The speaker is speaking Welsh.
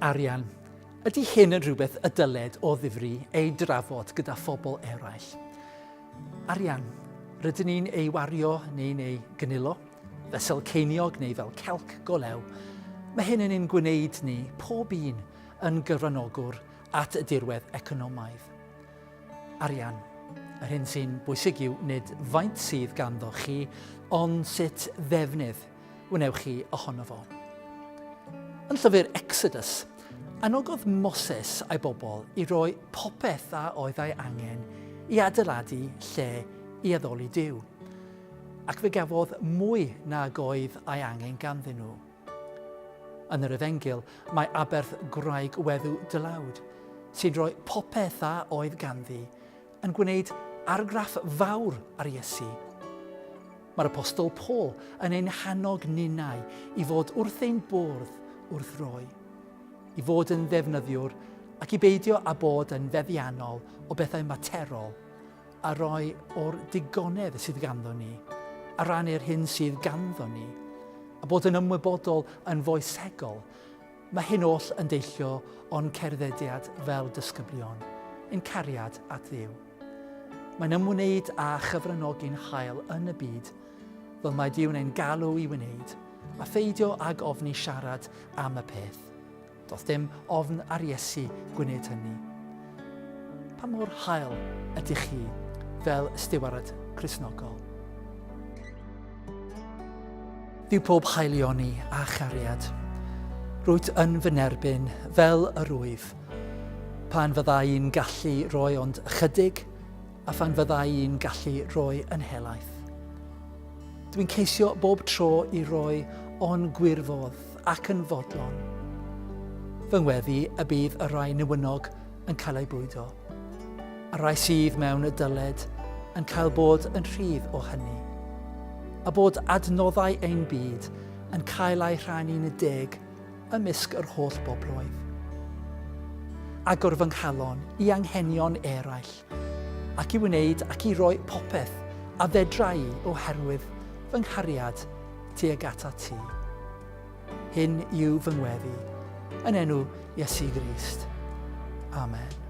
Arian. Ydy hyn yn rhywbeth y dyled o ddifri ei drafod gyda phobl eraill? Arian. Rydyn ni'n ei wario neu'n ei gynilo, fesel ceiniog neu fel celc go lew. Mae hyn yn ein gwneud ni, pob un, yn gyfranogwr at y dirwedd economaidd. Arian. Yr hyn sy'n bwysig yw nid faint sydd ganddo chi, ond sut ddefnydd wnewch chi ohono fo. Yn llyfr Exodus, anogodd Moses a'i bobl i roi popeth a oedd ei angen i adeiladu lle i addoli Duw, ac fe gafodd mwy nag oedd ei angen ganddyn nhw. Yn yr Efengyl, mae aberth gwraig weddw dylawd, sy'n rhoi popeth a oedd ganddi, yn gwneud argraff fawr ar Iesu. Mae'r Apostol Paul yn ein hannog ninnau i fod wrth ein bwrdd wrth roi, i fod yn ddefnyddiwr ac i beidio â bod yn feddiannol o bethau materol a roi o'r digonedd sydd ganddo ni, a rannu'r hyn sydd ganddo ni, a bod yn ymwybodol yn foesegol. Mae hyn oll yn deillio o'n cerddediad fel disgyblion, ein cariad at Dduw. Mae'n ymwneud â chyfranogi'n hael yn y byd, fel mae Duw'n ein galw i wneud, a pheidio ag ofni siarad am y peth. Doedd dim ofn ar Iesu gwneud hynny. Pa mor hael ydych chi fel stiwarad Cristnogol? Dduw pob haelioni a chariad, rwyt yn fy nerbyn fel yr wyf, pan fydda i'n gallu rhoi ond ychydig a phan fydda i'n gallu rhoi yn helaeth. Dwi'n ceisio bob tro i roi o'n gwirfodd ac yn fodlon. Fy ngweddi y bydd y rhai newynog yn cael eu bwydo. A rhai sydd mewn y dyled yn cael bod yn rhydd o hynny, a bod adnoddau ein byd yn cael eu rhannu'n deg ymysg yr holl bobloedd. Agor fy nghalon i anghenion eraill, ac i wneud ac i roi popeth a fedra i oherwydd fy nghariad tuag atat ti. Hyn yw fy ngweddi, yn enw Iesu Grist. Amen.